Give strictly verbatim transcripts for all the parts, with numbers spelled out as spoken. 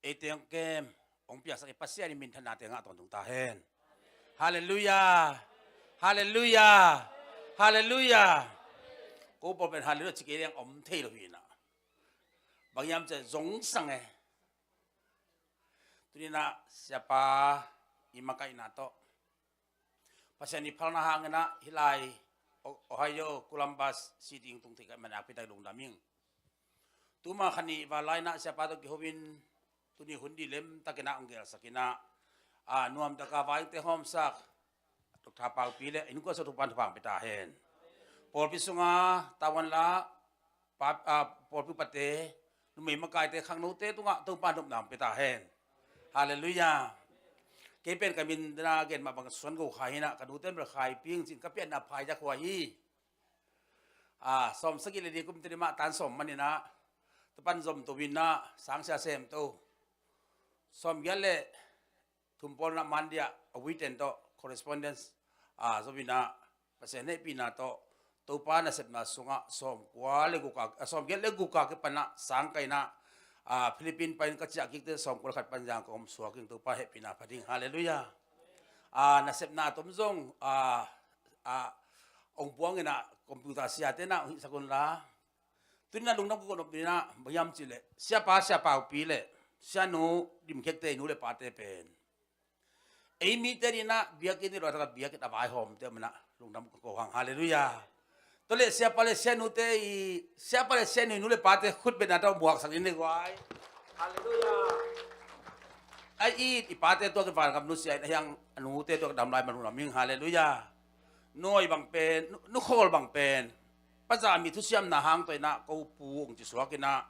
Ei teng kem hong piaksak i Pasian i minthanna teng ah tawntung ta hen. Halleluiah. Halleluiah. Halleluiah. Ko pawl pen halleluiah ci kei leng om thei lo hi na. Bang hiam cih leh zong sang e. Tuni na siapa i makaihna tawh Pasian i phalna hangin ah hih lai O-, Ohio Columbus City tung thei ka hih manin nakpi tak lungdam ing. Tuma kha nih val lai-in ah siapa tawh kiho in tuni hun dihlem takin ah hong gelsak in ah, a, nuam taka vaite hawmsak Doctor Paupi le innkuan sung thupha thupha hong pia ta hen. Pawlpi sunga tavuan la pa, a, pawlpi upate, numei makaite, khangnote tungah Topa nopna hong pia ta hen. Halleluiah. Kei pen ka min na gen mah bang Suan Go Khai hi na, ka nute bel Khai Ping ci-in ka pianna Phaizakhuai hi. A, sawmsagih le li kum teni mah tan sawm manin ah, tapan zom to in ah, sangsia sem to. Sawmgiat le thum pawl in ah Mandia a weekend tawh correspondence, a, zo in ah, Pasian hehpihna tawh Topa nasepna sungah sawmkua le guk a, a, sawmgiat le guk a kipan ah sang ka in ah, a, Philippines pai in ka ciah kik teh sawmkua le khat pan zang ka om suak ing. Topa hehpihna pha ding. Halleluiah. A, nasepna a tom zong, a, a, hong puang in ah computer siate na hong hihsak un la. Tuni na lungdam ka koih nop ding in ah bang hiam cih leh siapa, sia Paupi le sianu Dim Khiekte i nu le pate pen ei mite ding in ah biakinn i lua taka biakinn a vaihawmte om in ah lungdam ka ko hang. Halleluiah. Tua leh siapa le sianute i, siapa le sianu i nu le pate khut bengna tawh muaksak in le guai. Halleluiah. A it i pate tuak i vangam nusia in a hiang a nute tuak dam lai man lungdam ing. Halleluiah. Nuai bang pen, nu, nu khawl bang pen Pa Za mi thusiamna hang tawh in ah ko pu hong ci suak in ah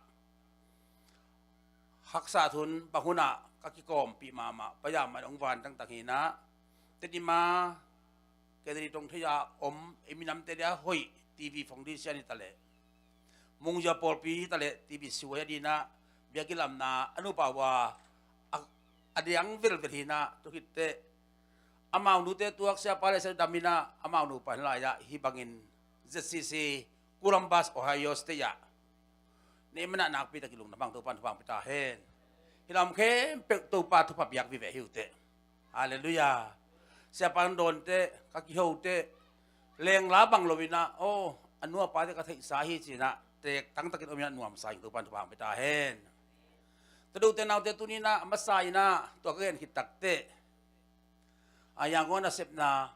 haksa thun bang hun ah ka kikawmpih mahmah Pa Za mah hong vantang tak hi in ah Tedim a Catholic tong thei a om ei minamte dia hoih T V foundation hi ta leh Mungzia pawlpi hi ta leh T V suai a ding in ah biakinn lamna a nupa uh a, a diang velvel hi in ah tua khit teh amau nute tuak siapa le sianu dam in ah amau nupa hi lai ah hih bangin Z C C Columbus Ohio State ah na hih manin ah nakpi tak i lungdam hang. Topa in thupha hong pia ta hen. Hih lam khempeuh Topa thupha piak vive hi uh teh. Halleluiah. Siapa hong dawn teh ka kiho teh lengla bang lo in ah, aw, a nu a pate ka theihsa hi ci in ah teek tangtakin om in ah nuamsa ing. Topa in thupha hong pia ta hen. Tadute naute tuni in ah a masa in ah tua ka gen khit tak teh a, Yangon nasepna,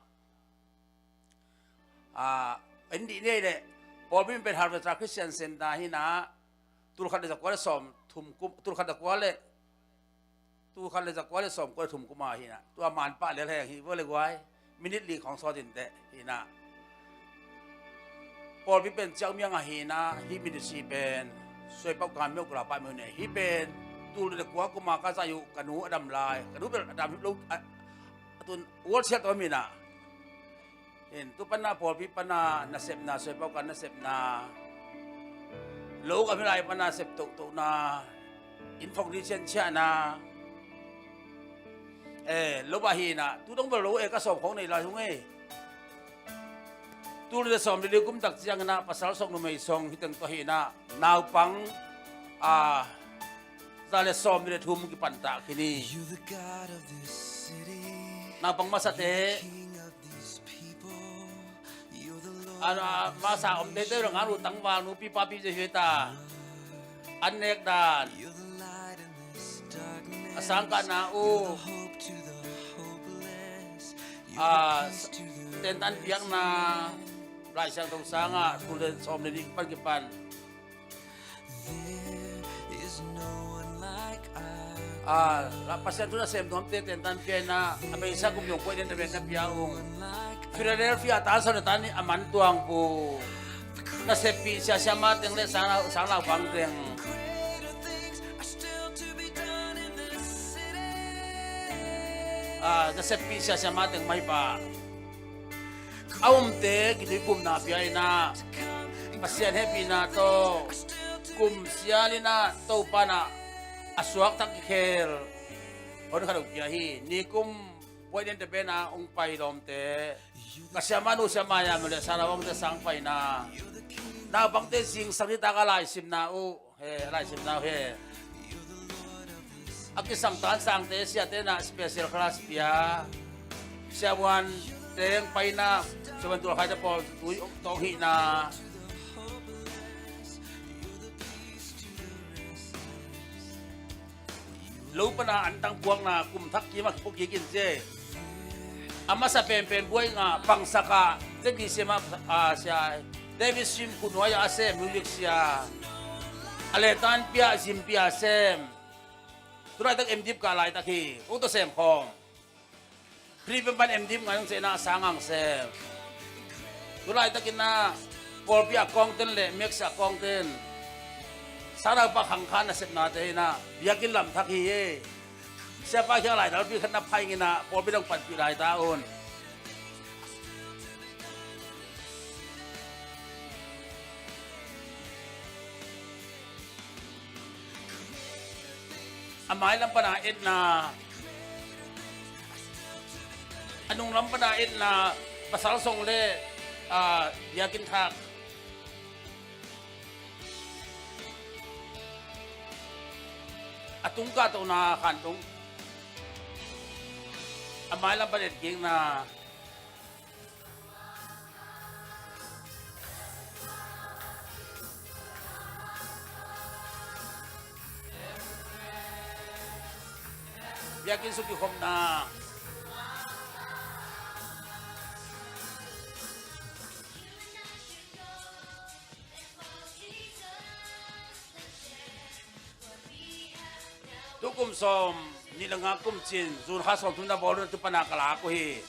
a, en dih ni ei leh pawlpi min pen Harvester Christian Center hi in ah tulkhat le zakua le sawm thum kum, tulkhat zakua le, tulkhat le zakua le sawmkua le thum kum a hi in ah tua manpah lel heng hi vua le guai. Minute li khawng sawt in teh hi in ah pawlpi pen Ciaumiang a hi in ah hih ministry pen Suaipauh Kan Myo Kula pah myo ne hih pen tul le kua kum a ka zai uh ka nu a dam lai, ka nu bel a dam lo a, a tun world siat om hi in ah. In tu pan ah pawlpi pan ah nasepna, Suaipauh Kan nasepna, lo ka mi lai pan ah sep tohtohna, in foundation ciahna, eh, lo bah hi in ah tu dong bel lo eh ka sawm khawng nei lai hung eh. Tul le sawm le li kum tak ciangin ah pasal song numei song hih teng tua hi in ah naupang, a, za le sawm le thum kipan ta khin hi. Naupang masate, a, a, masa om teitei lo, ngaknu tangval, nupi papi zia hi ta. An nek dan, a sangkahna uh, a, tentan piakna, Lai Siangtho sangah tul le sawm le li pan kipan, a, la Pasian thu nasem nuamte tentan pia in ah a beisa kum zong kuai den ta ben na pia ung. Philadelphia tan sawm le tan nih a man tuangpu naseppih siasia ma teng le sanglau, sanglau pang teng, a, naseppih siasia ma teng maipa a umte kituiphumna pia in ah Pasian hehpihna tawh kum sial in ah Topa in ah a suaktak kikhel hon khat uh pia hi. Nikum puai den te pen ah hong pai lawmte, ka siamah nu siamah ya mele sala hong te sang paina, naupangte zingsang nitak a laisimna uh he, a laisimna uh he. A kisam tan sangte siate na special class pia. Sia Vuan Teng paina, Sia Vuan Tul Khaite pawl tui tawng hihna. Lo pana an tang puakna kum thak kima kipuk kikin cie. A masa penpen buai nga pangsaka, J B C M a, a sia David Sim Khunuai a sem music sia. A letan pia, zim pia sem. Tulaitak M Div ka laitak hi, kong tawh sem khawm. Philippine pan M Div ngai nung cehna a sang ang sem. Tulaitakin a pawlpi a kawngten le mix a kawngten, sanau pa khangkhan nasepnate hi na, biakinn lamthak hi e. Siapa khiang laidalpi khat na phaingin a pawlpi dong panpih laita un. A mailam pana etna, a nunglam pana etna, pasal song le, a, biakinn thak. A tungka tona khan tung. A mailam pana et kikna. Biakinn sung kikhopna. Tukum sawm nih le nga kum cin, June kha sawm thum na bawl un a tu pana ka lak uh hi.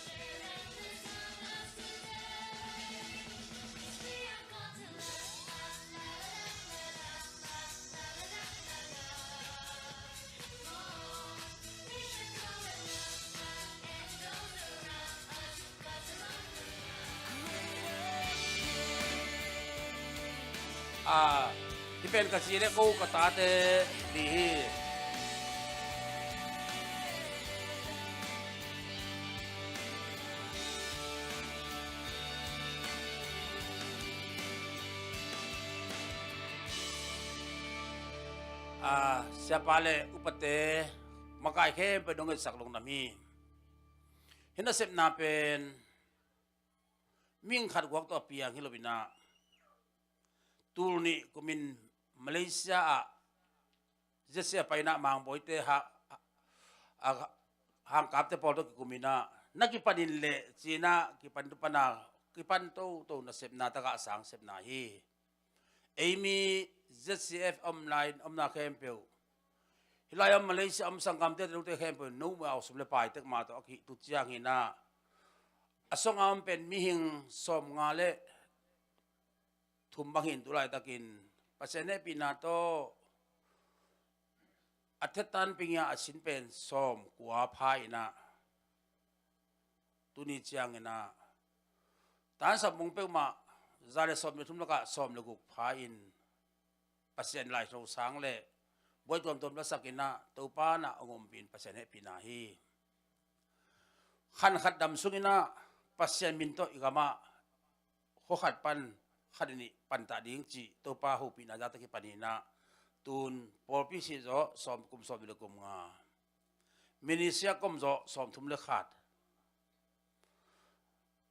A, hi pen ka zi le ko ka tate ding hi. A, siapa le upate makai khempeuh dong etsak lungdam hi. Hih nasepna pen mihing khat guak tawh a piang hi lo in ah, tul nih kumin Malaysia ah Z C F paina Mangbawite ha, a, Hangkapte pawl tawh kikum in ah, na kipan in leh ci-in ah kipan tu pana, kipan toto nasepna tagah sang sepna hi. Eimi Z C F om lai in omna khempeuh, hih lai om Malaysia om sanggamte, note khempeuh, no mau sum le pai tek mah tawh a kihih tu ciangin ah, a song a om pen mihing sawmnga le thum bang hi in, tu laitakin Pasian hehpihna tawh a thetan pingin a sin pen sawmkua pha in ah, tuni ciangin ah, tan sawm bung peuhmah za le sawm le thum lakah sawm le guk pha in, Pasian Lai Siangtho sang le buai tuamtuam lasak in ah, Topa in ah hong ompih in, Pasian hehpihna hi. Khan khat dam sungin ah Pasian min tawh i gamah khua khat pan khat nih pantah ding cih Topa hopihna zate kipan in ah, tun pawlpi sih zawh sawm, kum sawm le kum nga, ministry a om zawh sawm thum le khat,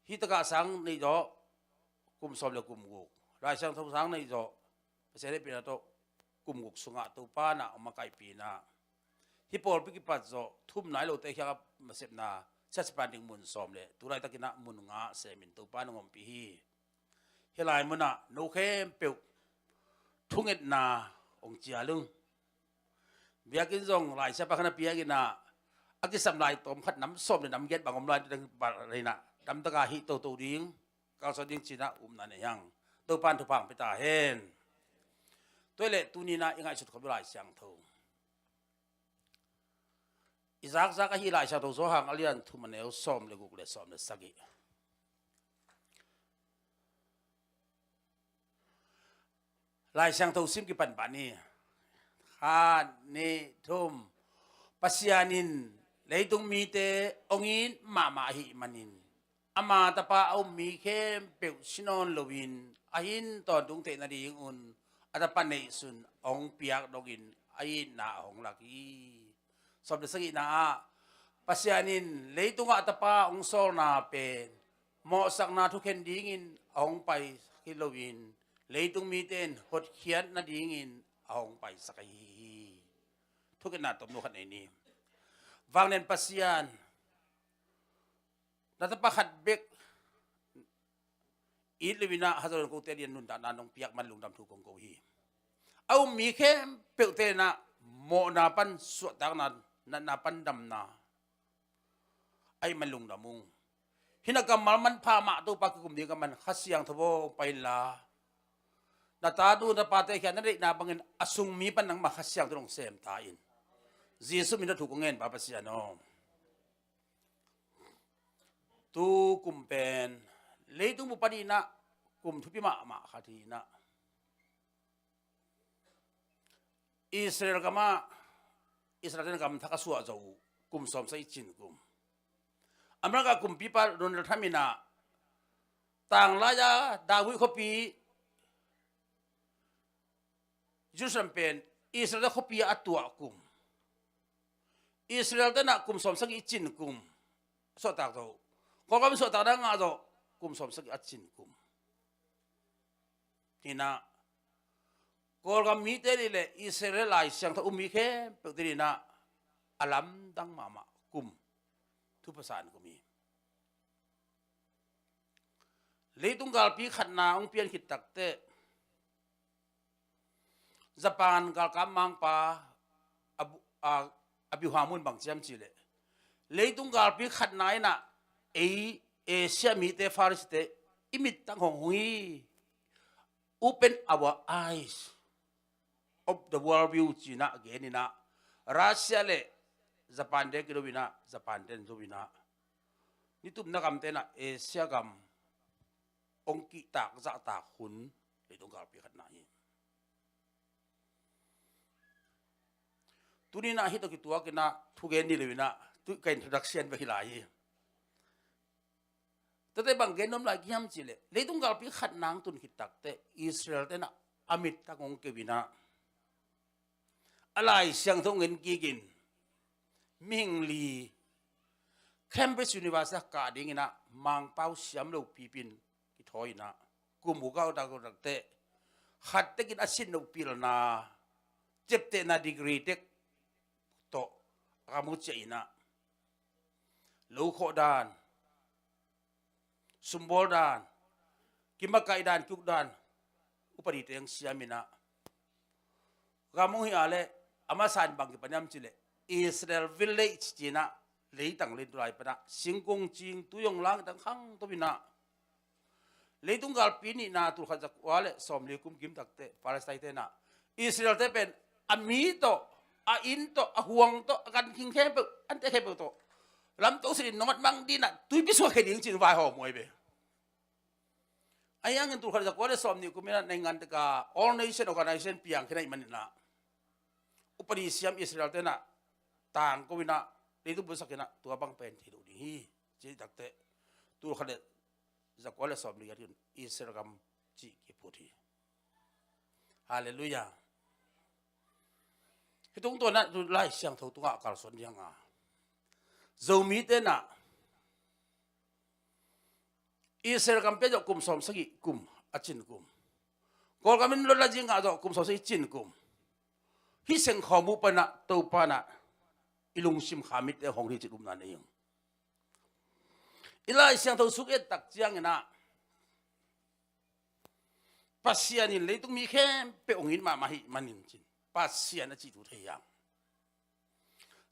hih tagah sang neih zawh kum sawm le kum guk, Lai Siangtho sang neih zawh, Pasian hehpihna tawh kum guk sungah Topa in ah hong makaihpih in ah, hih pawlpi kipat zawh thum nai lote khiang a nasepna siasia pan ding mun sawm le, tu laitakin ah mun nga semin Topa in hong ompih hi. Hih lai munah no khempeuh thungetna hong cial ung. Biakinn zong Lai Siangtho khat na piak in ah, a kisam lai tawm khat nam sawm le nam giat bang om lai, damtak a hih toto ding, kalsuan ding ci-in ah upna nei hang. Topa in thupha hong pia ta hen. Tua hi leh tuni in ah i ngaihsut khop Lai Siangtho, i zakzak ahi Lai Siangtho Johan a lian thum, a neu sawm le guk le sawm le sagih. Lai Siangtho sim kipan pah ni. Khat, nih, thum. Pasian in leitung mite hong it mahmah ahih manin, ama Tapa a um mi khempeuh si nawn loin a hin tawntung theih nadingun a Tapa neihsun hong piak dongin a itna hong lak hi. Sawm le sagihna ah, Pasian in leitungah a Tapa hong sawlna pen mawhsakna thukhen dingin a hong paisak hi loin, leitung mite in hotkhiat nadingin a hong paisak ahi hi. Thukhenna tomno khat nei ni. Vanglian Pasian, na Tapa khat bek it lo in ah, Hazaw in kote adingin nuntakna nong piak man lungdam thu kong ko hi. A um mi khempeuhte in ah mawhna pan suahtakna, natna pan damna ahih man lungdam ung. Hih na kammal manpha mah Topa kikum ding ka man Kha Siangtho aw pai inla, na tanu na tapate khia na deihna bangin a sung mi pan nangmah Kha Siangtho in hong sem ta in. Jesuh min tawh thu kong ngen Pa Pasian aw. Tu kum pen leitung bup pan in ah kum thupi mahmah khat hi in ah, Israel gamah, Israel ten gam thak a suah zo uh kum sawm sagih cin kum. America kumpipa Donald Trump in ah tanglai-a David khuapi Jerusalem pen Israel khuapi a tuah kum. Israel ten ah kum sawm sagih cin kum suahtak zo. Kawlgam suahtak na ngah zo, kum sawm sagih a cin kum. Hi in ah Kawlgam mite nih le Israel Lai Siangtho um mi khempeuhte nih in ah a lamdang mahmah kum, thupha san kum hi. Leitung galpi khatna hong pian khit takteh Japan galkap mangpa Abu, a, Abihu Hamun bang ci hiam cih leh, leitung galpi khatna in ah ei Asia mite, Far East te i mittang hong hong hi. Open our eyes of the world view ci in ah gen in ah, Russia le Japan te kido in ah, Japan ten zo in ah, nitumna gamte in ah Asia gam hong kihtak zahtak hun leitung galpi khatna hi. Tuni in ah hih tawh kituak in ah thugen ni lo in ah, tu ka introduction bek hi lai hi. Tate bang gen nuam lai ka hiam cih leh, leitung galpi khatna hong tun khit takteh Israel ten ah a mittang hong keu in ah, a Lai Siangtho hong en kik in, mihing li Cambridge University ah kah ding in ah Mangpau siam lo pipin kithawi in ah, kum uk a uk takteh khat tekin a sin lo pilna, ciaptehna degree tek tawh a kam uh ciah in ah, lo khawh dan, sumbawl dan, kimakaih dan, kiuk dan, upadite hong siam in ah, gam hong hih a leh a masa in bang kipan hiam cih leh Israel Village ci in ah, leitang lei tulai pan ah singkung cing, tui hong lang, tang khangto in ah, leitung galpi nihna tul khat za kua le sawmli kum kim takteh Palestine te in ah Israel te pen a mi tawh, a inn tawh, a huang tawh, a gankhing khempeuh, an te khempeuh tawh lamto sin in nongat mang ding in ah, tuipi suah khia ding ci in vaihawm uh hi ve. Ahi hangin tul khat za kua le sawmnih kum in ah naingan tek a All Nation Organization piang khin ahih man in ah, upadi siam Israel te in ah tangko in ah, leitung busak in ah, tua bang pen thei lo ding hi ci takteh, tul khat le za kua le sawmli a ding Israel gam cih kiphut hi. Halleluiah. Hih tungtawn ah tu Lai Siangtho tungah kalsuan ding a, Zomite in ah Israel gam pia zawh kum sawm sagih kum a cin kum. Kawlgam in lotla zing ngah zawh kum sawm sagih cin kum. Hih sengkhawm uh pan ah Topa in ah i lungsim kha mitte hong hi cih upna nei ing. I Lai Siangtho suk et tak ciangin ah Pasian in leitung mi khempeuh hong it mahmah ahih manin cin Pasian a cih thu thei hiam?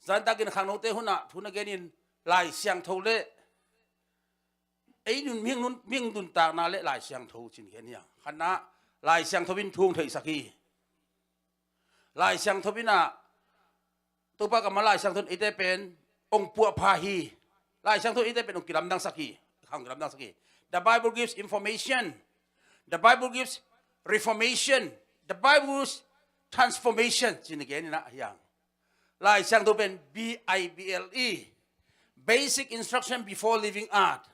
Zantakin khangnote hun ah thu na gen in Lai Siangtho le ei nun, mihing nun, mihing nuntakna le Lai Siangtho cin gen hiam? Khatna, Lai Siangtho in thu hong theihsak hi. Lai Siangtho in ah, Topa kammal Lai Siangtho in eite pen hong puahpha hi. Lai Siangtho in eite pen hong kilamdangsak hi. Hong kilamdangsak hi. The Bible gives information. The Bible gives reformation. The Bible gives transformation. Cin gen in ah hiang. Lai Siangtho pen B I B L E, Basic Instruction Before Leaving Earth.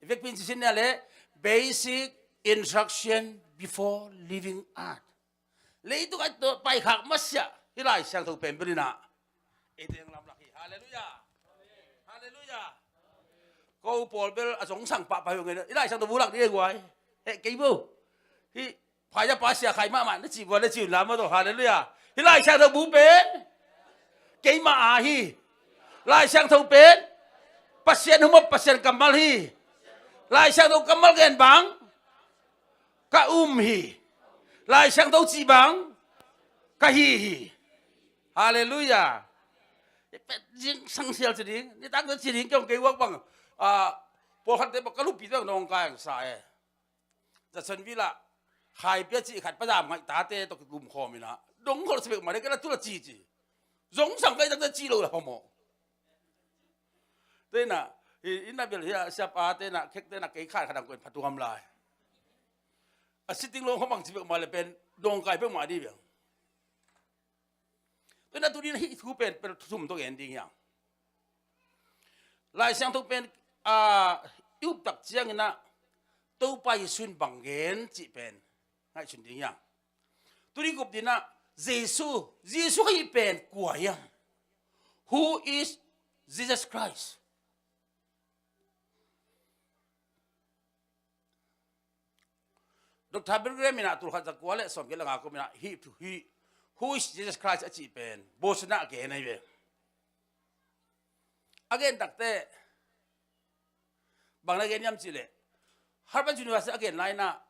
I vekpi in cisin nia le, Basic Instruction Before Leaving Earth. Leitung a paikhiat masiah hih Lai Siangtho pen bel in ah, Ei teng lamlak hi. Halleluiah. Halleluiah. Ko pawl bel a zongsang pahpah hi ung ei. I Lai Siangtho bu lak dih ei guai. Heh kei bo. Hih phaya pa sia khai mahmah na ci bua na ci un lam maw tawh. Halleluiah. Hih Lai Siangtho bu pen keimah a hi. Lai Siangtho pen Pasian humop Pasian kammal hi. Lai Siangtho kammal gen bang ka um hi. Lai Siangtho cih bang ka hi hi. Halleluiah. Zingsang sial ci ding, nitak na ci ding kiong kei uak bang. Pawlkhatte bang ka lupi bang nawngkai ang sa e. Jacksonville ah Khaipia cih khat pazam ngaih tate tawh kikum khawm inah dong khol sa bek mah le kei la tu la ci ci. Zongsang kai tak na ci lo la phamawh. Tena i na bel hi a siapa tena khek tena kei khan khat ang koin phatuam lai. A sitting lo khawm ang ci bek mah le pen dong kai bek mah dih bek. Tuna tuni na hih thu pen pen thum tawh gen ding hiang. Lai Siangtho pen i uptak cianginah Topa Jesu in bang gen cih pen ngaihsun ding hiang. Tuni gup dinah Jesu, Jesu ka hih pen kua hiam? Who is Jesus Christ? Dr. Billy Graham inah tulkhat zakua le sawmgiat le nga kum inah hih thu hih Who is Jesus Christ a cih pen bawlsiatna a gen ahi ve. A gen takte bang na gen hiam cihleh Harvard University a gen lai inah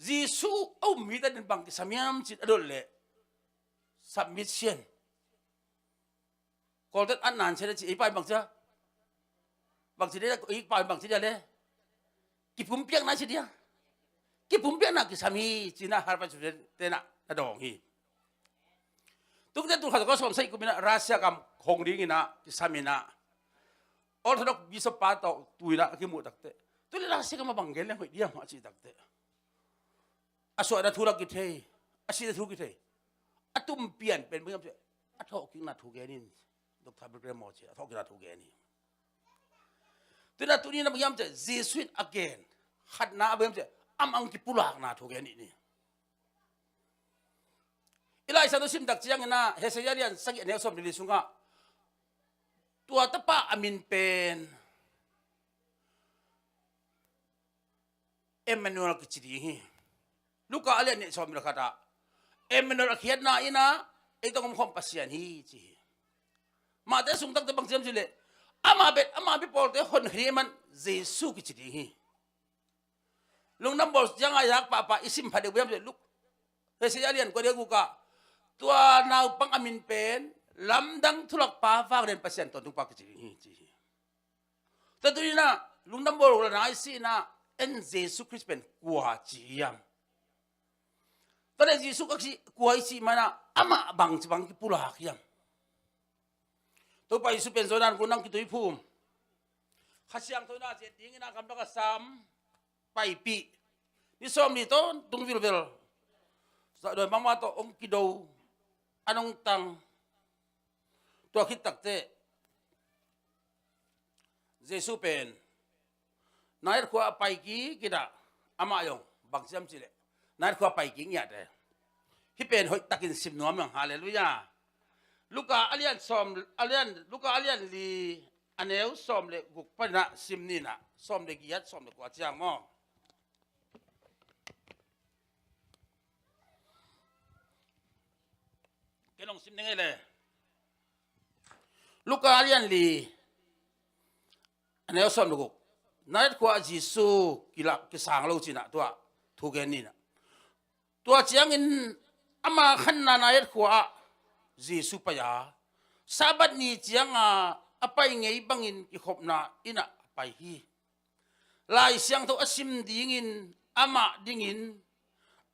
Jesu a um mite in bang kisam hiam cih a dot leh submission. Kawltet an nan sia le ci ei pai bang cia. Bang ci dia ei pai bang ci dia le. Kipumpiakna ci dia. Kipumpiakna kisam hi cinah Harvard University tenah na dawng hi. Tukte tukhat ka sawm sa i kuminah Russia kam khong dinginah kisam inah Orthodox bishop pa tawh tuinah a kimuh takte tuni Russia kam a bang gen leng hoih diam a cih takte a suahna thu lak kithei, a sihna thu kithei. A tumpian pen bang hiam cih a thawhkikna thu gen in. Dr. Billy Graham maw cih a thawhkikna thu gen hi. Tuna tuni na bang hiam cih Jesu in a gen khatna a bang hiam cih amah ang kipulakna thu gen hi ni. I Lai Siangtho simtak cianginah Hesekiah lian sagih a neu sawm le li sungah tua tapa a min pen Emmanuel kici ding hi. Luka a lian nih sawm le khatah Emmanuel a khiatna inah ei tawh om khawm Pasian hi ci hi. Mahte sungtakte bang ciam cileh amah bet amah bipawlte honkhia man Jesu kici ding hi. Lungdam bawl ciang a yak pahpah i sim phadeuh biam cileh Luk Hesekiah lian kua dia gukah tua naupang a min pen lamdang thulakpa vanglen Pasian tawntungpa kici ding hi ci hi. Tua tuninah lungdam bawl uh la nai sihnah en Jesu Khrist pen kua ci hiam? Tua le Jesu ka cih kua i cih manah amah bangci bang kipulak hiam? Topa Jesu pen Jordan gun nang kituiphum Kha Siangtho na ciat dingin a gamlak a sam paipih ni sawm li tawntung vilvel. Sahdawi mama tawh hong kido a nongtang tua khit takte Jesu pen Nazaret khua a pai kik inah amah zong bang ciam cileh Nazaret khua a pai kik ngiate. Hih pen hoih takin sim nuam ang. Halleluiah. Luka a lian sawm a lian Luka a lian li a neu sawm le guk paninah sim ninah sawm le giat sawm le kua ciang maw? Ken hong sim ning ei le. Luka a lian li a neu sawm le guk. Nazaret khua ah Jesu kilak kisang lo cinah tua thu gen ninah. Tua ciangin ama khanna Nazaret khua ah Jesu pai a Sabbath ni cianga a pai ngei bangin kikhopna innah a pai hi. Lai Siangtho a sim dingin amah dingin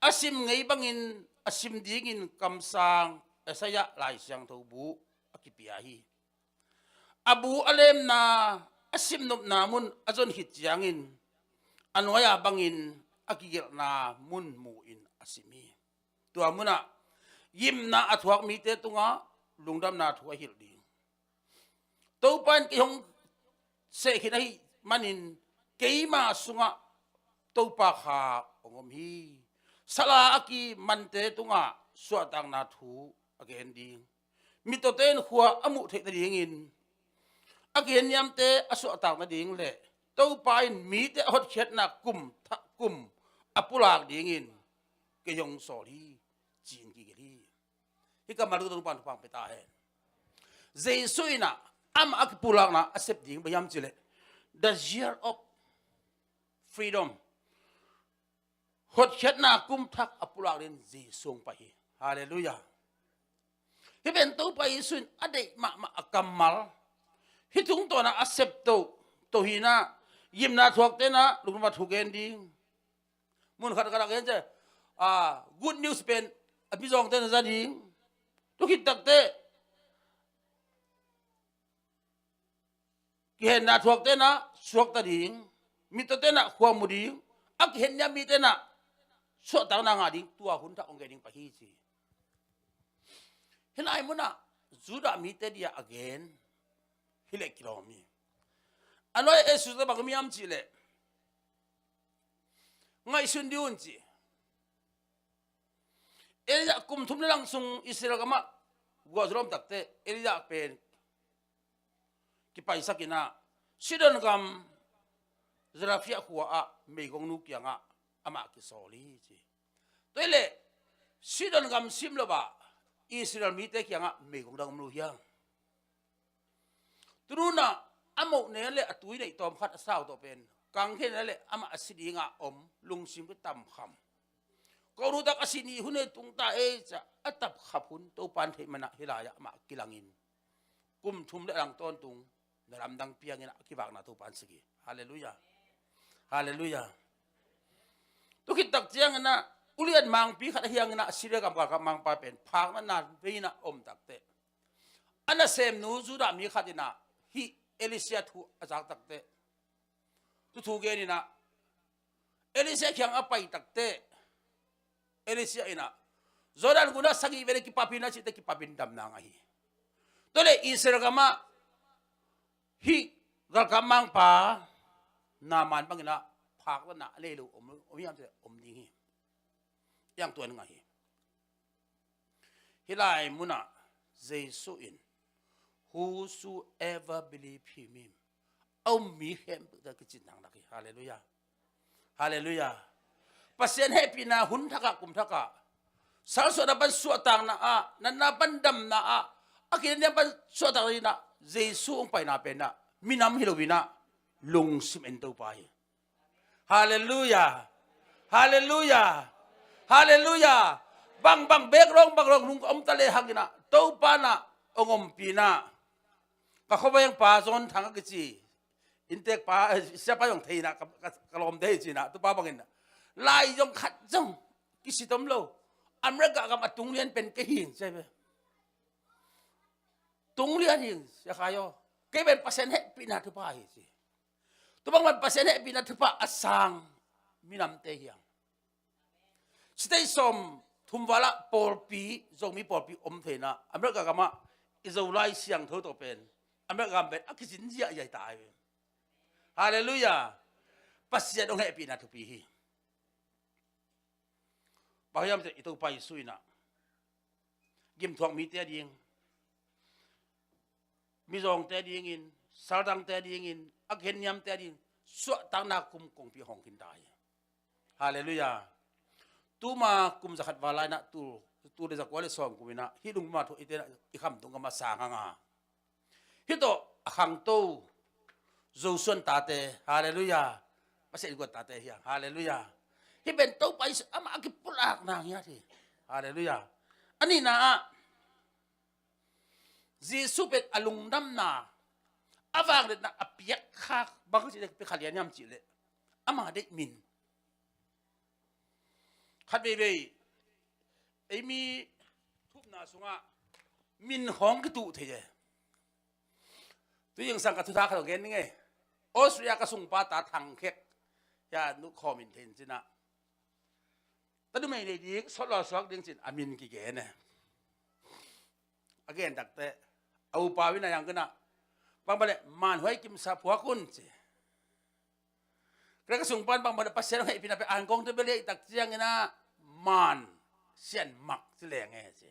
a sim ngei bangin a sim dingin kamsang Isaiah Lai Siangtho bu a kipia hi. A bu a lemna a simnopna mun a zon khit ciangin a nuai-a bangin a kigelhna mun mu-in a sim hi. Tua munah gimna a thuak mite tungah lungdamna thu a hilh ding. Topa in kei hong seh khin ahih manin keima sungah Topa kha hong om hi. Sala a kimante tungah suahtakna thu a gen ding. Mittawte in khua a muh theih nadingin, a kihniamte a suahtak nading le Topa in mite a hotkhiatna kum, kum a pulak dingin kei hong sawl hi, ci-in kigelh hi. Hih kammal tawh Topa in thupha pia ta hen. Jesu in ah amah a kipulakna a sep ding bang hiam cih leh the year of freedom, hotkhiatna kum thak a pulak dingin Jesu hong pai hi. Halleluiah. Hih pen Topa Jesu in a deih mahmah a kammal, hih tungtawn ah a sep to, to hi-in ah, gimna thuakte in ah lungdam a thugen ding. Mun khat khat ah gen ciang, ah, good news pen a mizawngte in ah za ding. Tu khit takteh kihenna thuakte in ah suakta ding, mittawte in ah khua mu ding, a kihniam mite in ah suahtakna ngah ding, tua hun thak hong gen ding pai hi, ci. Hih lai munah Judah mite dia a gen hi leh kilawm hi. A nuai-ah Jesu in bang hong gen hiam cih leh, ngaihsun dih un, ci. Elijah kum thum le lang sung Israel gamah guah zu lawm takteh Elijah pen kipaisak in ah, Sidon gam Zarephath khua-ah meigongnu kiangah amah kisawl hi, ci. Tua hi leh Sidon gam sim lo-ah Israel mite kiangah meigong dang om lo hiam? Tuni-in ah a moh nen le a tui neih tawm khat a sau tawh pen kang khin le amah a si dingah om, lungsim kitamkham. Ko nu tak a si ni hun ei tung ta ei, ci-a a tapkhap hun Topa in theih manin ah hih lai-ah amah kilangin kum thum le a lang tawntung na lamdang piangin ah a kivakna Topa in sik hi. Halleluiah. Halleluiah. Tu khit tak ciangin ah ulian mangpi khat ahi hangin ah Syria gam galkap mangpa pen phakna na vei-in ah om takteh, a nasemnu Judah mi khat in ah hih Elisha thu a zak takteh, tu thu gen in ah Elisha kiang a pai takteh, Elisha in ah Jordan gunah sagih vei le kipapin a cihte kipapin damna ngah hi. Tua leh Israel gamah hih galkap mangpa Naaman bangin ah phakna a nei lo om, om hiam cih leh om ding hi. Hih hang tua in ngah hi. Hih lai munah Jesu in, "Whosoever believe him," a um mi khempeuhte a kicin nang lak hi. Halleluiah. Halleluiah. Pasian hehpihna hun thakah, kum thakah, salsuahna pan suahtakna ah, natna pan damna ah, a kiniam pan suahtakna in ah Jesu hong paina pen ah minam hi lo-in ah lungsim en Topa hi. Halleluiah. Halleluiah. Halleluiah. Bangbang background, bangbang nung om ta lehang in ah Topa in ah hong ompih in ah, ka khuaveng pa John Thang a kici, innteek pa, eh, siapa zong thei in ah, ka, ka, ka lawmte hi ci-in ah, tua pa bangin ah lai zong khat zong kisit om lo. America gam a tunglian pen kei hi, ci hi ve. Tunglian hi, Sia Khai aw. Kei pen Pasian hehpihna thupha hi, ci. Tua bang man Pasian hehpihna thupha a sang minamte hi hang. State sawmthum val ah pawlpi, Zomi pawlpi om thei-in ah, America gamah i Zolai siangtho tawh pen America gam pen a kicin ziahziah ta hi. Halleluiah. Pasian hong hehpihna thupi hi. Bang hiam cih leh i Topa Jesu in ah gimthuak mite ading, mizawngte adingin, saldangte adingin, a khenniamte adingin suahtakna kum kongpi hong khin ta hi. Halleluiah. Tuma kum zakhat val lai-in ah tul, tul le zakua le sawm kum in ah hih lungmah thu i te in ah i khamtung gam a sang hang a, hih tawh a khangto Joshua in tate, halleluiah, Pasian innkuan tate hi hang, halleluiah. Hih pen Topa Jesu amah a kipulakna ngiat hi. Halleluiah. A nihna ah Jesu pen a lungdamna, a vangliatna a piakkhak bang ci leh pi kha lian hiam cih leh ama deih min. Khat veivei ei mi thupna sungah min khawng kituh thei e. Tu zingsang ka thutha khat hong gen ning e. Australia ka sungpa ta Thang Khek, ya, nu khawm in thei in ci-in ah, ta numei nei ding, sawt law suak ding ci-in a min kigen e. A gen takteh a upa in a yang khin ah, "Bang bang leh manhuai kimsa phuak un," ci. Kei ka sungpan bang bang leh Pasian hong hehpihna pen an kong te bel hih tak ciangin ah man sian mak ci leng e, ci.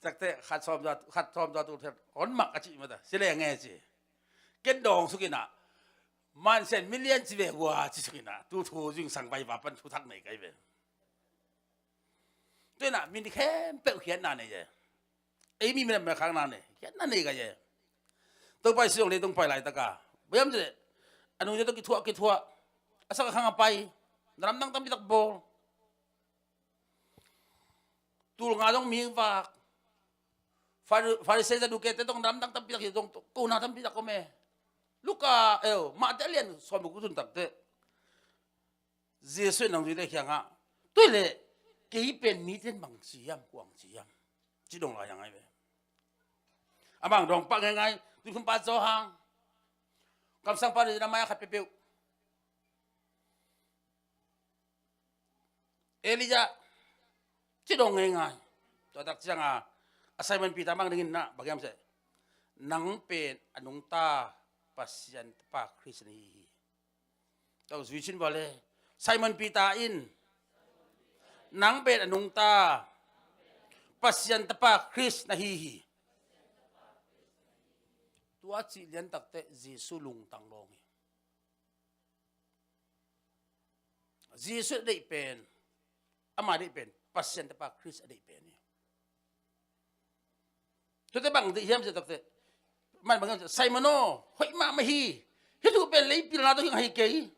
Takte khat sawm za, khat sawm za tu thel hon mak a ci mata. Si le nge ci. Ken dawng suk ina. Man sen million ci ve hua ci suk ina. Tu thu zing sang bai va pan thu thak nei kai ve. Tu ina min khempeuh khiatna nei e. Ei mi mena mena khakna nei. Khiatna nei kai e. Topa Jesu zong leitung pai laitaka. Bayam ci le. A nungzui tawh kithuah kithuah. A sak a khang a pai. Na lamdang tampi tak bawl. Tul nga zong mi vak. Fari-, Farisai Sadukete zong na lamdang tampi tak hi zong kona tampi tak om e. Luka, eh, Mate a lian sawm le guk tun takte. Jesu in nungzuite kiangah, tu le, kei pen mite in bang ci hiam, kuang ci hiam. Ci dong lai a ngai ve. A bang dong pah ngeingai, tu phun pa Johan. Kamsang pa ni na mai a khat peuhpeuh. Elijah, ci dong ngeingai. Tua tak cianga, a Simon Peter mang dingin na, bang hiam seh. Nang pen a nungta Pasian Tapa Khrist na hi hi. Tau zui cin vale. Simon Peter in, nang pen a nungta Pasian Tapa Khrist na hi hi. Tua cih lian takte Jesu lungtang lawng hi. Jesu a deih pen, ama deih pen, Pasian Tapa Khrist a deih pen hi. Tuate bang deih hiam cih takte, man bang hiam cih, Simon aw, hoih mahmah hi. Hih thu pen lei pilna tawh hi ngah hi kei.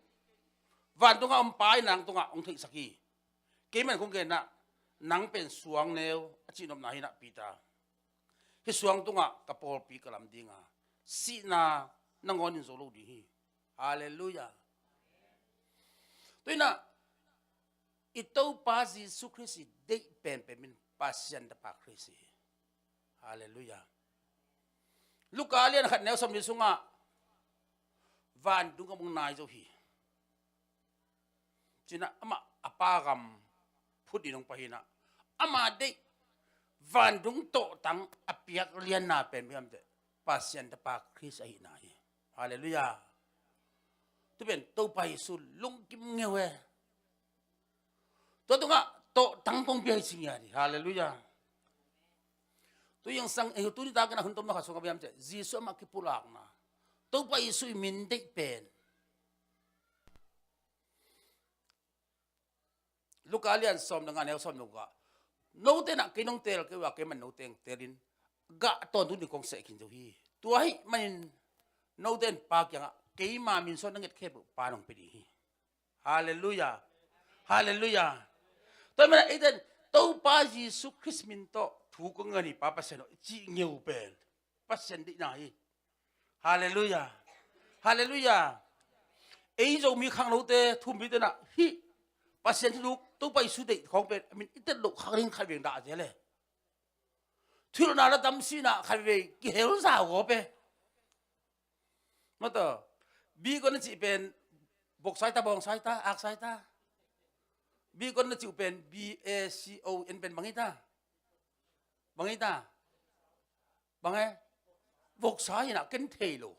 Vantungah om Pa in nang tungah hong theihsak hi. Kei man kong genna, nang pen suang neu a cihnopna hi na Peter. Hih suang tungah ka pawlpi ka lam dinga, sihna nangawn in zo lo ding hi. Halleluiah. Tuinah i Topa Jesu Khrist i deih penpen min Pasian Tapa Khrist hi. Halleluiah. Luka lian khat neu sawm li sungah vantung a mong nai zo hi. Cinah amah a Pa gam phut in hong pai hinah ama deih vantung tawhtang a piak lianna pen bang hiam teh Pasian Tapa Khrist ahihna hi. Halleluiah. Tu pen Topa Jesu lungkim ngeu e. Tua tungah tawhtang kong pia hi ci ngiat hi. Halleluiah. Tu yang sang eh tu ni ta kena hun tom na kha sung a bang hiam teh Jesu amah kipulakna Topa Jesu i min deih pen Luka lian sawm le nga neu sawm le guk ah, note nah kei nong teel kei uh a, kei man note hong teelin gah tawntung ding kong seh khin zo hi. Tua ahih manin note in Pa kiangah keima min suang na nget khempeuh Pa nong pia ding hi. Halleluiah. Halleluiah. Tua ahih manin eite in Topa Jesu Khrist min tawh thu kong ngen hi Pa Pasian aw i cih ngeu pen Pasian deihna hi. Halleluiah. Halleluiah. Ei Zomi khangnote, thumbite nah hih Pasian thuduk Topa Jesu deih khawng pen a min i tet loh khak ding khat veng dah zel e. Thuhilhna la tam sinah khat vei kihel zau gawp e. Mataw, bikon na cih pen boksai ta, bawngsai ta, aksai ta. Bikon na cih uh pen B A C O N pen bang hi ta? Bang hi ta? Bang e? Voksa hi nah ken thei lo.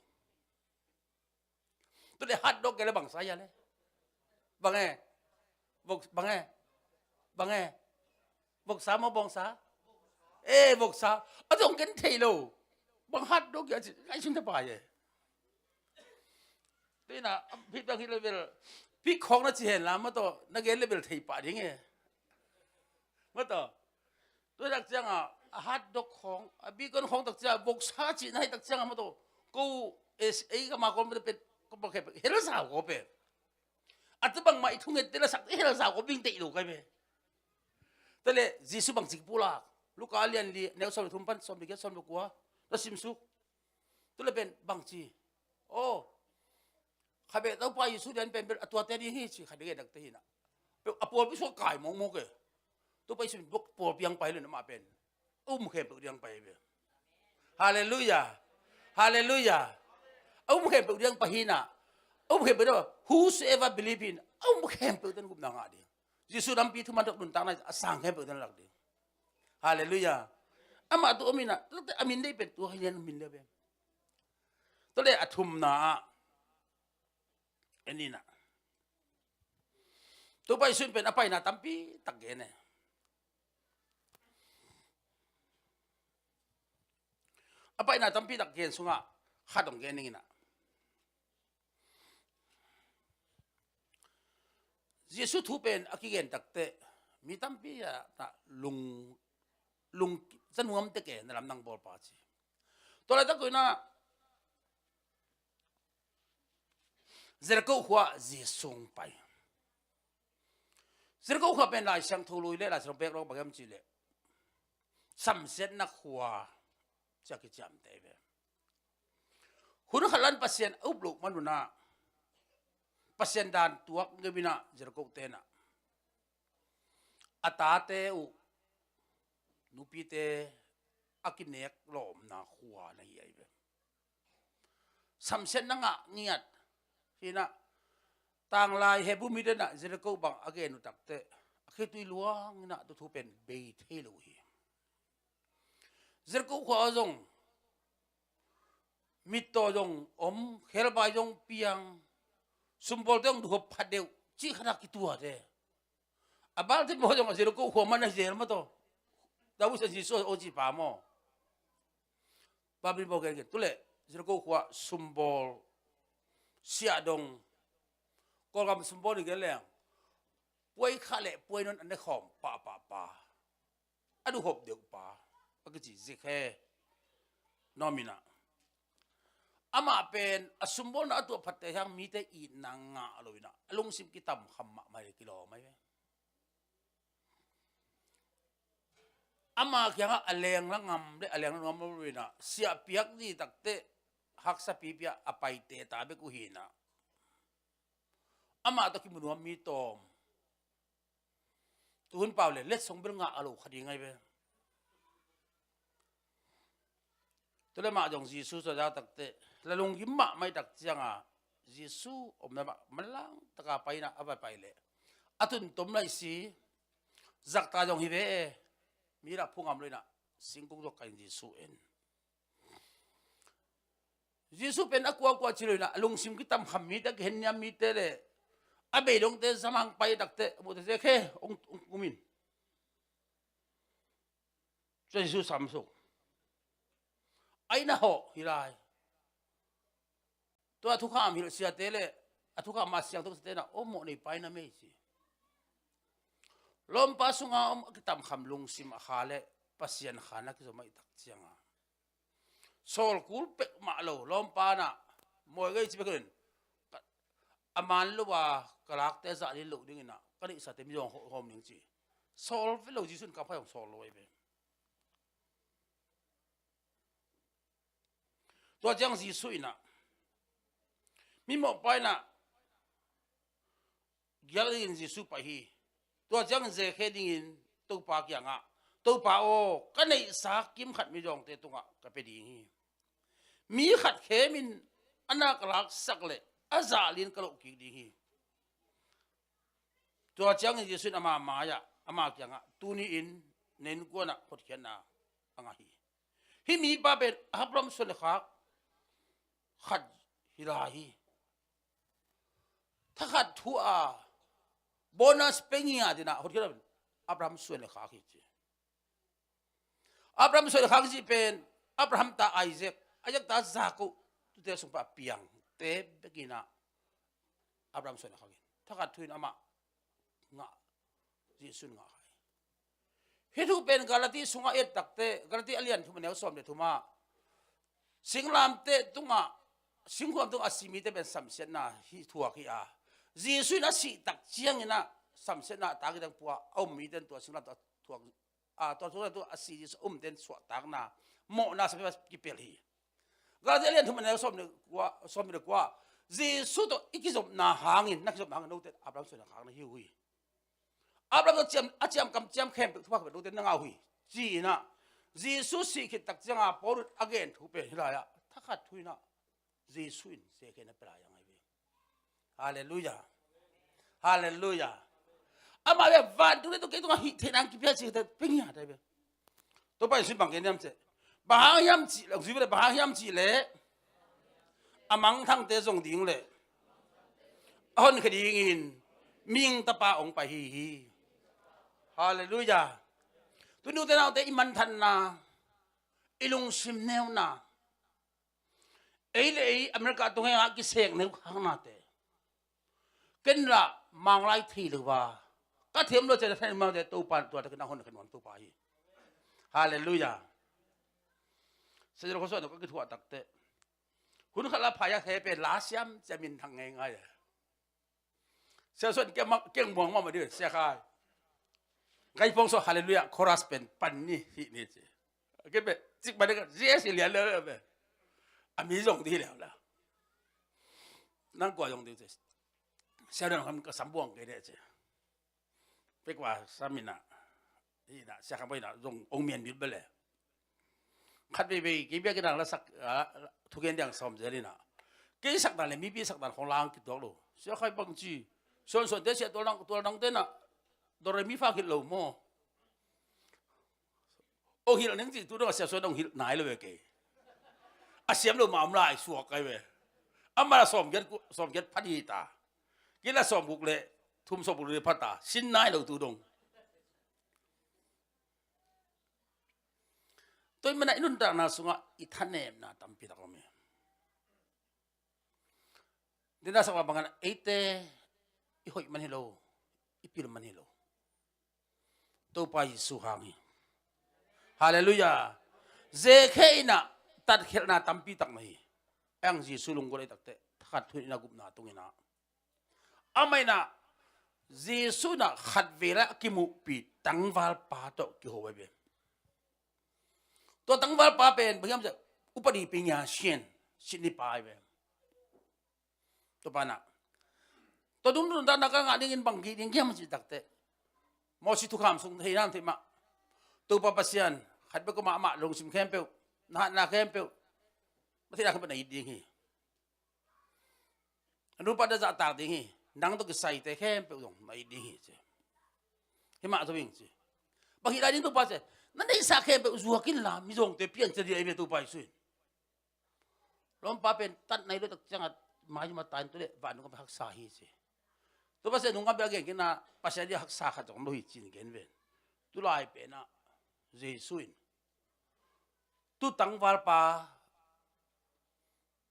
Tu le hot dog kei le bangsa hi a le. Bang e? Vok, bang e? Bang e? Voksa maw bawngsa? Eh, voksa. A zong ken thei lo. Bang hot dog hi a ci, ngaihsun ta pai e. Tuinah, a phit bang hi level. Phit khawng na ci hen la, mataw, na gen level thei pah ding e. Mataw. Tua tak cianga, a hot dog khawng, a bikon khawng tak cianga, voksa cihna hi tak cianga mataw. Ko, eh, ei ka ma kawm pet, ko pa khe pet, hel zau ko pet. A tabang ma i thunget te la sak, hel zau ko bing te i lo kai be. Tale, Jesu bang cik pulak. Luka lian li, neu sawm le thum pan, sawm le giat, sawm le kua. Na simsuk. Tu le pen bangci. Aw. Kha beh Topa Jesu lian pen bel a tuate ding hi ci kha ding e nak te hi na. Pe a pawlpi sua kai mawkmawk e. Topa Jesu bok pawlpi ang pai le na mah pen. A um khempeuh ding ang pai be. Halleluiah. Halleluiah. A um khempeuh ding ang pai hi na. A um khempeuh ding, whosoever believe in. A um khempeuh ten gupna ngah ding. Jesu lampi thuman dok nuntakna a sang khempeuh ten lak ding. Halleluiah. Amah tu om hi na. Tua te a min dei pen tua hi lian min dei pen. Tua le a thumna ah en in ah. Topa Jesu in pen a paina tampi tak gen e. a paina tampi tak gen sungah khat hong gen ning in ah, Jesu thu pen a kigen takteh mi tampi a lung, lung za nuam tek e, na lamdang bawlpa ci. Tua laitak uh in ah Jeriko khua Jesu hong pai. Jeriko khua pen Lai Siangtho lui le Lai Siangtho pek lawng bang hiam cih leh samsiatna khua ci a kiciamteh hi ve. Hun khat lan Pasian a up loh man un ah, Pasian dan tuak ngei in ah Jeriko te in ah a tate uh, nupite a kinek lawmna khua na hi ahi ve. Samsiatna ngah ngiat hi in ah, tanglai Hebru mite in ah Jeriko bang a gen uh takteh a khitui luang in ah tua thu pen bei thei lo hi. Jeriko khua ah zong mittaw zong om, khelbai zong piang, sumbawlte zong duhop pha deuh cih khat a kituat e. A balte maw zong a Jeriko khua man a zel maw taw. David a Jesu a aw ci pa maw. Bible bawl gen gen. Tu leh Jeriko khua sumbawl, siahdong, Kawlgam sumbawl in gen leng puai khah le puai non a ne khawm pahpah pa, a duhop deuh pa a kici Zekhe nuam in ah, amah pen a sumbawlna a tuah phatte hiang mite itna ngah lo in ah a lungsim kitamkham mahmah hi, kilawm ahi ve. Ama kiangah a lengla ngam le a lengla nuam lo in ah siah piak ding takteh haksa pipi a paite ta bek uh hi in ah, amah tawh kimu nuam mi tawm. Tuhun pau le letsong bel ngah a lo kha ding ahi ve. Tu le mah zong Jesu suah za takteh la lunggim mahmah i tak ciangah Jesu omna mah manlang taka pai in ah a va pai leh a tun tom lai si, zakta zong hi ve e. Mi lah phu ngam lo in ah singkung zuak kha in Jesu en. Jesu pen a kuakua ci lo in ah a lungsim kitamkham mite, a kihenniam mite le a beidongte zamang pai takteh a muhte, Zekhe, hong, hong kum in. Tua Jesu samsuk. A inn ah hawh hi lai. Tua a thukham hilh siate le a thukham a siangtho siate in ah aw mawh nei pai na mei ci. Lawmpa sunga om a kitamkham lungsim a kha le Pasian kha na kizom a i tak ciangah sawl kul pek mah lo lawmpa in ah mawi ngei ci pek in, a man lo a ka lakte zah ding loh ding in ah ka neihsate mi zong hawm ding ci. Sawl ve lo, Jesu in ka phai hong sawl lo ahi ve. Tua ciang Jesu in ah mi mawhpa in ah giak dingin Jesu pai hi. Tua ciangin Zekhe dingin Topa kiangah, Topa aw, ka neihsa kim khat mizawngte tungah ka pia ding hi. Mi khat khemin a na ka laksak leh a zah lin ka loh kik ding hi. Tua ciangin Jesu in ama mai-ah ama kiangah, tuni-in na innkuanah hotkhiatna a ngah hi. Hih mipa pen Abraham suan le khak khat hi lai hi. Thakhat thu a bonus pia ngiat in ah hotkhiat lo pen Abraham suan le khak hi ci. Abraham suan le khak hi ci pen Abraham ta Isaac, Isaac ta Jacob, tute sung pan a piangte bek in ah Abraham suan le khak hi. Thakhat thu in amah ngah, Jesu in ngah hi. Hih thu pen Galati sungah i et takteh, Galati a lian thum a neu sawm le thum ah, singlamteh tungah, singkhuam tungah a si mite pen samsiatna hi thuak hi a, Jesu in a sih tak ciangin ah samsiatna a tak hi ding pua a um mite in tua singlamteh a thuak, a, tua singlamteh a si Jesu a umte in suahtakna, mawhna, samsiatna kipelh hi. Galati a lian thum a neu sawm le kua, sawm le kua, Jesu tawh i kizopna hangin, na kizopna hangin note Abraham suan le khak na hi uh hi. Abraham tawh ciam, a ciamkam ciam khempeuh, thupha khempeuh note na ngah uh hi, ci-in ah Jesu sih khit tak ciangah Paul in a gen thu pen hih lai-ah thakhat thu in ah Jesu in Zekhe na pia lai a ngai ve. Halleluiah. Halleluiah. Amah ve vantung le tua kei tungah hih theihna hong kipia cih te pia ngiat ahi ve. Topa in sim bang gen hiam cih, bang hang hiam cih leh, hong zui ve leh bang hang hiam cih leh a mangthangte zong ding leh a honkhia dingin mihing Tapa hong pai hi hi. Halleluiah. Tuni ute naute i manthanna, i lungsim neuna, Ei le ei America tung hengah kisek neu khaknate. Ken lah manglai thei lo va. Ka thiam lo cian a thain mangte Topa tua takin a hon khen nuam Topa hi. Halleluiah. Sia Jol khuasuah no ka kithuah takte. Hun khat la phaya khe pe la siam ciamin thang ngei ngai. Sia suan kiang muang mama di sia khai. Ngai pong so halleluiah chorus pen pan ni hi ni ci. Ke pe cik pan ni ka zia si lian le pe. A mi zong di lian la. Nang kua zong di ci. Sia dan kam ka sambuang ke de ci. Pe kua samina. Ina sia kam ina zong ong mian bil bele. Khat veivei kei biakinn ah la sak, ah, thugen diang sawm zel ina. Kei sak dan le mipi sak dan khong lang kituak lo. Sia khai bang ci. Suan suan te sia tual dang tual dang te na. Do re mi fa khit lo mo. Ong hilh ning ci tu dong a sia suan ong hilh nai lo ve kei. A siam lo ma om lai suak kai ve. Ama la sawm giat sawm giat phat hi ta. Kei la sawm guk le thum sawm guk le phat ta. Sin nai lo tu dong. Tua i mana i nuntakna sungah i thanemna tampi tak om hi. Dina sak bangin eite i hoih man hi lo, i pil man hi lo. Topa Jesu hang hi. Halleluiah. Zekhe ina tatkhelhna tampi tak na hi. Ang Jesu lunggulh ei takte thakhat thu ina gupna tung ina. Amah ina Jesu ina khat vela a kimuhpi tangvalpa tawh kiho ve. Tua tangvalpa pen bang hiam cia upadi pi ngia sian sitni pa ve. Tua pana tua dum dum dana ka ngah dingin bang gih ding hiam ci takte. Mosi thukham sung thei nam thei mah. Topa Pasian khat bek ko mah amah lungsim khempeuh, na hatna khempeuh, mathei na khempeuh na it ding hi. A nupa da zahtak ding hi. Nang tawh kisaite khempeuh zong na it ding hi ci. Hi mah zo ing ci. Bang hih lai ding Topa ci. Na neihsa khempeuh zuak inla mizawngte pian ci ding a i ve Topa Jesu in. Lawmpa pen tat nai lo tak ciangah mai zuma tain tu le vanung a haksa hi ci. Topa ci nung a bia gen kina Pasian dia haksa khat zong lo hi ci in gen ven. Tulai penah Jesu in tu tangvalpa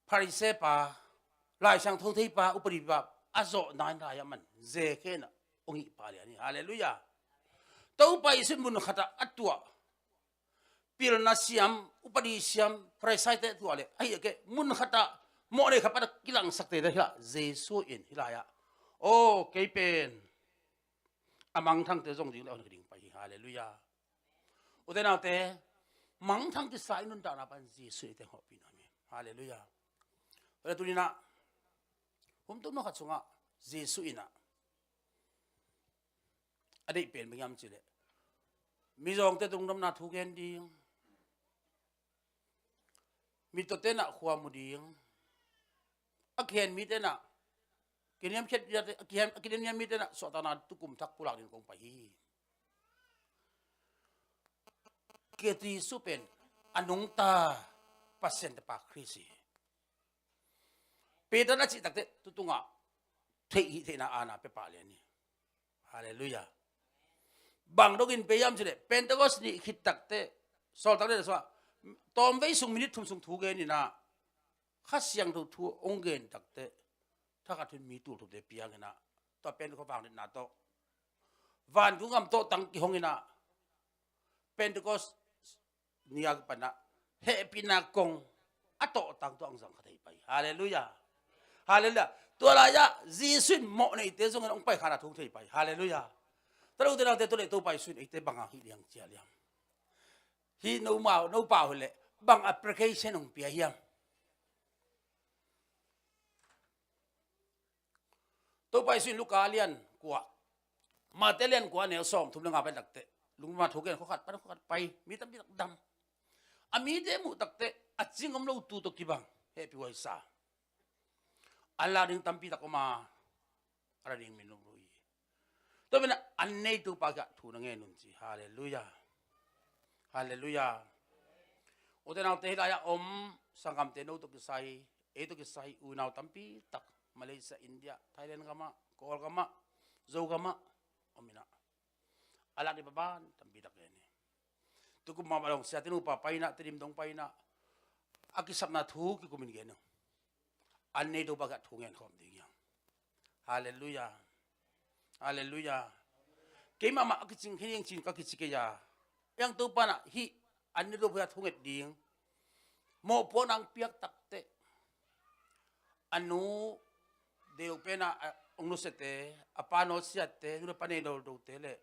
Pharisee pa, Lai Siangtho theipa, upadi pa a zawh nai lai a man Zekhe na ong hih pa lian hi. Halleluiah. Topa Jesu in mun khatah a tuah pilna siam, upadi siam, Pharisee te tuah le ahi a ke mun khatah mawhnei khat pat a kilangsak te hila Jesu in hilai ah, aw kei pen a mangthangte zong ding le a hun ka ding pai hi. Halleluiah. Ute naute, mangthang kisa i nuntakna pan Jesu i teng hawhpi nuam hi. Halleluiah. Ute tuninah humtum no khat sungah Jesu inah a deih pen bang hiam cileh mizawngte tungdamna thu gen ding. Mitawte nah khua mu ding. A kihen mite nah kiniamkhiat a kiniamkhiat mite nah suahtakna tukum thak pulak ding kong pai hi. Kei Jesu pen a nungta Pasian tapa Khrist hi. Peter na cih takte tutungah theih hih theihna ana pia pah lian hi. Halleluiah. Bang dongin pe hiam cileh Pentecost nih khit takte sawltak le sua tawmvei sung minit thum sung thu gen inah Kha Siangtho thu ong gen takte thakhat hun mi tul thumte piang inah tua Pentecost vang detna tawh vantung gam tawh tang kihong inah Pentecost nia kipanah hehpihna kong a tawhtang tua ang zang kha thei pai. Halleluiah. Halleluiah. Tua lai-ah Jesu in mawhneite zongin hong pai khana thung thei pai. Halleluiah. Talo te naute tua le Topa Jesu in eite banga hih liang cia liam. Hih no mau no pau hileh bang application hong pia hiam? Topa Jesu in Luka lian kua, Mate lian kua neu sawm thum le nga pai takte lungma thu gen khokhat pan khokhat pai mi tampi tak dam. A mite muh takte a cing om lo tu tawh kibang hehpih huaisa. A la ding tampi tak om a a la ding min lunglu hi. Tua mena an nei Topa kiah thu na ngen un ci. Halleluiah. Halleluiah. Ute naute hih lai-ah om sanggamte no tawh kisai ei tawh kisai unau tampi tak Malaysia, India, Thailand gamah, Kawl gamah, Zo gamah om inah a lak dih paban tampi tak gen hi. Tukum mah bang dong siate nupa paina Tedim dong paina a kisapna thu kikumin gen uh. an nei Topa kiangah thu ngen khawm ding hi hang. Halleluiah. Halleluiah. Keimah mah a kicing khin hi ing ci-in ka kici kei a, ei ang Topa in ah hih an nei Topa kiangah thu nget ding mawhpuakna ang piak takteh, a nu deuh pen ah a hong nusiate, a pa nawt siate, nu le pa nei doldote le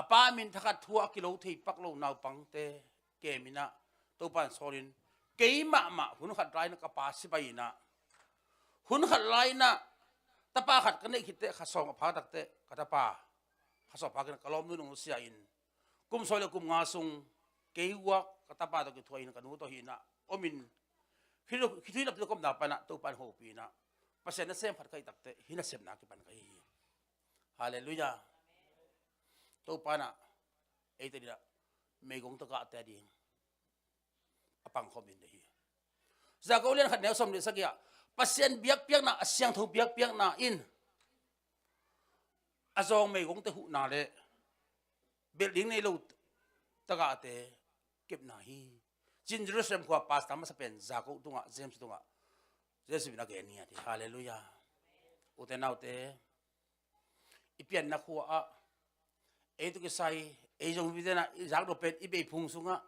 a pa min thakhat thu a kilo thei pak lo naupangte kem in ah, Topa in sawl in, keimah mah hun khat lai in ah ka pa si pai in ah, hun khat lai in ah tapa khat ka neih khit teh, kha sawm a phak takteh ka tapa kha sawm a phak in ah ka lawmnu in hong nusia in, kum sawm le kum nga sung kei uah ka tapa tawh kithuah in, ka nu tawh hi in ah om in, khitui, khitui naptui ka omna pan ah Topa in hopih in ah, Pasian nasem khat ka hih takteh hih nasepna kipan ka hi hi. Halleluiah. Topa in ah eite in ah meigong tagahte a ding a pangkhawm ding deih hi. Jakob lian khat neu sawm le sagih ah, Pasian biakpiakna, a siangtho biakpiakna in a zawng meigongte huhna le belh ding nei lo tagahte kepna hi, ci-in Jerusalem khua pastor masa pen Jakob tungah, James tungah, Jesu min a gen hi a ti. Halleluiah. Ute naute, i pianna khua ah ei tawh kisai, ei Zomite in ah i zakdawh pen i beiphung sungah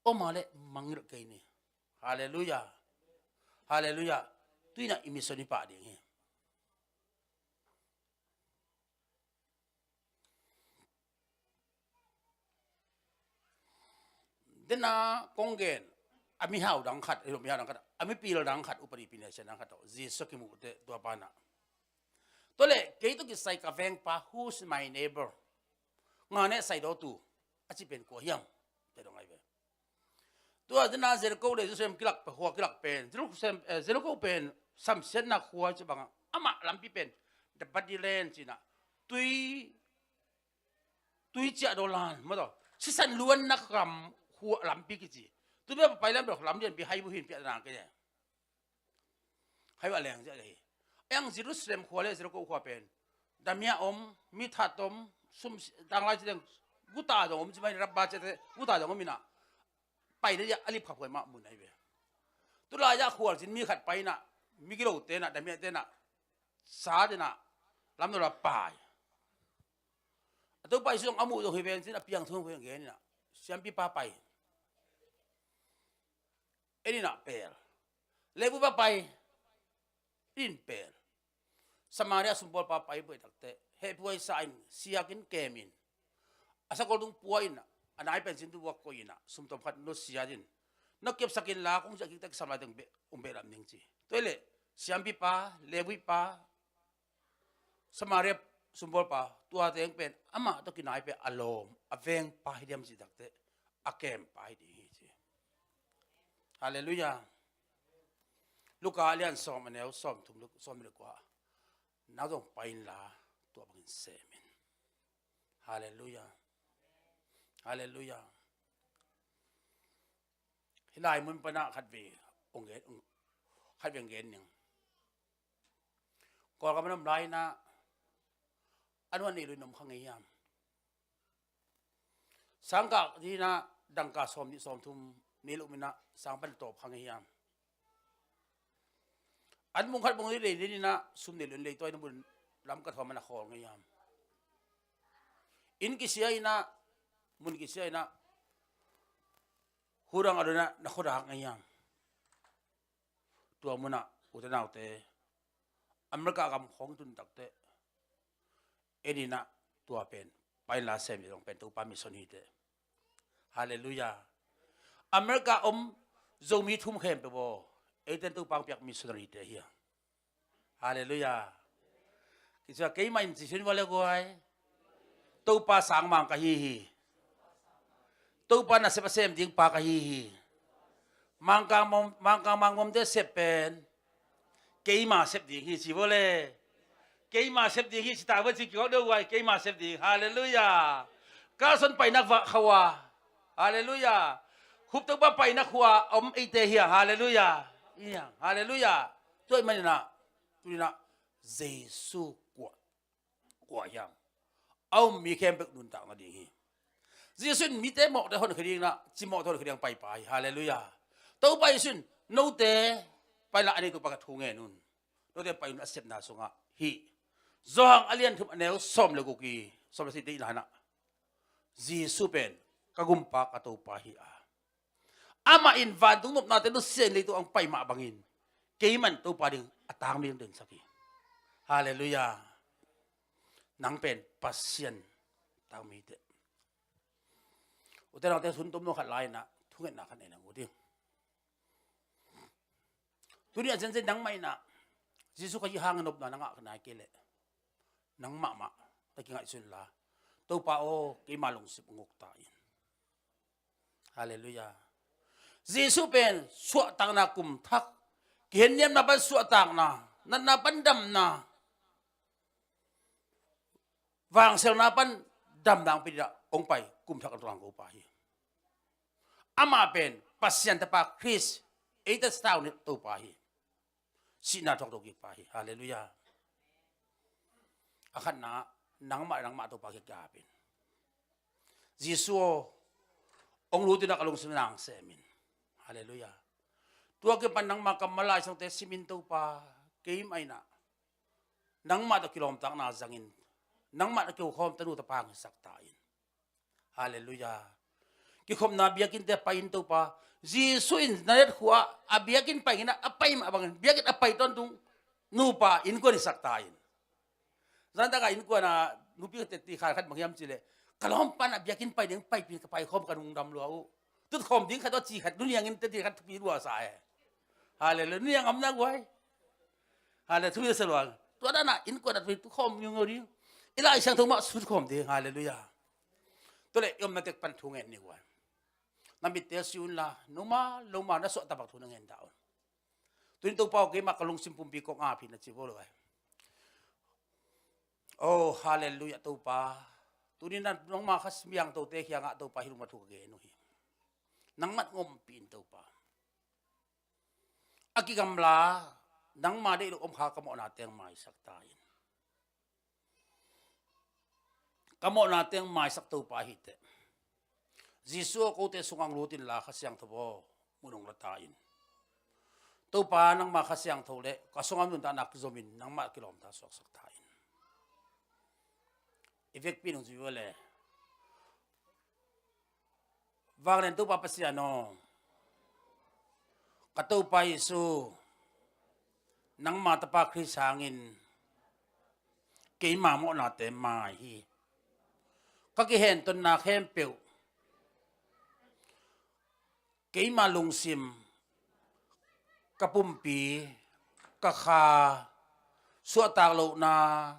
om a leh mangngilh kei ni. Halleluiah. Halleluiah. Tu-in ah i mission i pah ding hi. Dena kong gen, a mihau dang khat, a mihau dang khat, a mipil dang khat, upadi pi Nelson dang khat tawh Jesu kimuh teh, tua pa in ah, tua leh kei tawh kisai ka vengpa, who's my neighbor? Nga neh sai dawtu a cih pen kua hiam? Te dong ai ve. Tua dena Jericho le Jerusalem kilak, khua kilak pen, Jerusalem, eh, Jericho pen samsiatna khua ci bangah, amah lampi pen the Bloody Lane ci-in ah, tui, tui ciah daw lan, maw taw, sisan luanna kam khua lampi kici. Tui bia pai lam bia lam lianpi hai bu hin piah na kei. Hai bu a leng ciah hi. Ei ang Jerusalem khua le Jericho khua pen damia om, mithat om, sum tanglai ci leng, guta zong om ci mai, rabba ciate guta zong om in ah, pai le a lip khap huai mah mun ahi ve. Tulai ah khualzin mi khat pai in ah, migilote in ah, damiate in ah, sate in ah, lamdol a pai. A Topa Jesu zong a muh zong hi ven ci-in a piang thu hong gen in ah, siampipa pai, en in ah pel. Levipa pai, en in pel. Samaria sumbawlpa pai buai takteh, hehpih huai sa in, siak in, kem in. A sakol tung pua in, a nai pen sin tu buak koih in ah, sumtawm khat nusia in, na kepsak inla, kong ciah kik teh kisam lai teng beh, um beh lam ning ci. Tua hi leh siampipa, Levipa, Samaria sumbawlpa, tua teng pen amah tawh kinai pen a lawm, a vengpa hi diam cih takteh, a kempa hi ding hi ci. Halleluiah. Luka lian sawm, a neu sawm thum le, sawm le kua. Nang zong pai inla, tua bangin sem in. Halleluiah. Halleluiah. Hih lai mun pan ah khatvei hong gen, khatvei hong gen ning. Kawlgam a om lai in ah, a nuan nei lo in om kha ngei hiam? Sangkah ding in ah dangka sawm nih sawm thum nei lo in ah sang pan tawp kha ngei hiam? An bung khat bung nih lei ding in ah sum nei lo in lei tuai na bun lam ka thuam a na khawl ngei hiam? Inn kisia in ah, mun kisia in ah, hurang a lo in ah na khuadak ngei hiam? Tua mun ah, ute naute, America gam khawng tun takteh, en in ah tua pen, pai inla sem in zong pen Topa mission hi teh. Halleluiah. America om Zomi thum khempeuh aw, eite in Topa hong piak missionary te hi a. Halleluiah. Kei ciang keimah in ci sin vua le guai. Topa sangmang ka hi hi. Topa nasep a sem ding pa ka hi hi. Mangkang mom, Mangkang mangmomte sep pen keima sep ding hi ci vua le. Keima sep ding hi ci ta vua ci kikok deuh guai, keima sep ding. Halleluiah. Carson painak vah khawh a. Halleluiah. Hup Topa painak khua om eite hi a. Halleluiah. Hi a. Halleluiah. Tua ahih manin ah, tuni in ah Jesu kua, kua hiam? A om mi khempeuh nuntak nading hi. Jesu in mite mawhte honkhia ding in ah, cimawhte honkhia ding paipa hi. Halleluiah. Topa Jesu in note Pai inla a neitu pa kiang thu ngen un. Note pai un a sepna sungah hih Johan a lian thum a neu sawm le guk i sawm le sagih te i na inah Jesu pen ka Gumpa ka Topa hi a, amah in vantung nopnate nusia in leitung a hong pai mah bangin keimah in Topa ding a tangmi hong densak hi. Halleluiah. Nang pen Pasian tangmi teh. Ute naute, hun tom nuam khat lai inah thungetna khat nei nang uh ding. Tuni a zenzen nangmah inah Jesu Khazih hangin nopna na ngah kha nai kei leh nang mahmah ta kingaihsun la, Topa aw, keima lungsim hong uk ta in. Halleluiah. Jesu pen suahtakna kum thak, kihenniamna pan suahtakna, natna pan damna, vangsialna pan damna hong pia dingin hong pai kum thak a tawng Topa hi. Amah pen Pasian Tapa Khrist, eite sathau nih Topa hi. Sihna thuak to kik pa hi. Halleluiah. A khatna, nangmah nangmah Topa kiang kiap in, Jesu aw, hong lut inah ka lungsim nang sem in. Halleluiah. Tua kipan nangmah kammal Lai Siangtho te sim in Topa, keimah inah nangmah tawh kilawmtatna zangin, nangmah tawh kikhopna tanu tapa hong hisak ta in. Halleluiah. Kikhopna biakinnte pai in Topa, Jesu in Nazareth khua a biakinn pai inah a pai mah bangin biakinn a pai tawntung nupa innkuan hisak ta in. Zan takah innkuan a nupi khat tetti khat khat bang hiam cih leh, ka lawmpa in a biakinn pai ding, paipi in ka pai khawm ka lungdam lua uh. Tut khawm ding khat tawh ci khat, nuniang in tetti khat thupi lua sa e. Halleluiah. Nuniang om na guai. Halleluiah, thupi sa lua. Tua dan a innkuan a thupi tut khawm ngiungeu ding. I Lai Siangtho mah sut khawm ding. Halleluiah. Tua leh i omna tek pan thu ngen ni guai. Na mitte si un la, noma loma na suahtak bang thu na ngen dah un. Tuni Topa aw, keimah ka lungsim pumpi kong ap hi na ci vo lo ai. Oh, halleluiah Topa. Tuni na nangma Kha Siangthote kiangah Topa hih lungma thu ka gen uh hi. Nangmah in hong ompih in Topa. A kigamla, nangma deih loh om kha ka mawhna teng maisak ta in. Ka mawhna teng maisak Topa hi teh. Jesu aw, kote sungah hong lut in la, Kha Siangtho aw, mun hong la ta in. Topa nangma Kha Siangtho le ka sungah nuntakna kizom in nangmah kilawmta suaksak ta in. I vekpi in hong zui uh le. Vanglian Topa Pasian aw, ka Topa Jesu, nangma Tapa Khrist hangin keima mawhnate mai hi. Ka kihentonna khempeuh, keima lungsim, ka pumpi, ka kha, suahtak lohna,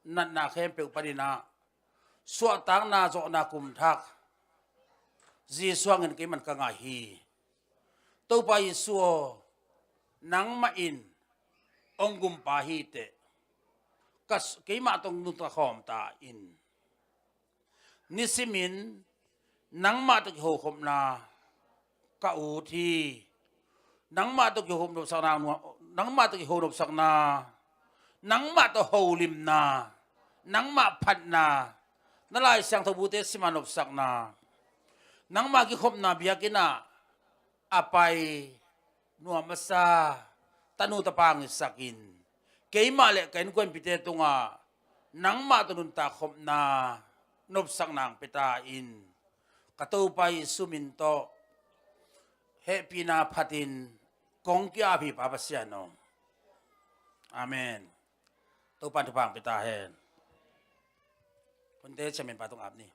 natna khempeuh paninah suahtakna zawhna kum thak Jesu hangin keimah in ka ngah hi. Topa Jesu aw, nangmah in hong gumpa hi teh. Ka s-, keimah tawh nuntak khawm ta in. Nisimin nangmah tawh kihokhopna ka ut hi. Nangmah tawh kihokhop nopsakna, nangmah tawh kiho nopsakna, nangmah tawh holimna, nangmah phatna, na Lai Siangtho bute sima nopsakna, nangmah kikhopna biakinn ah a pai nuam a sa tanu tapa hong hisak in. Keimah le ka innkuanpihte tungah nangmah tawh nuntak khopna, nopsakna hong pia ta in. Ka Topa Jesu min tawh hehpihna phatin kong ki-ap hi, Pa Pasian aw. Amen. Topa in thupha hong pia ta hen. Hunte chairman pa tung ap ni.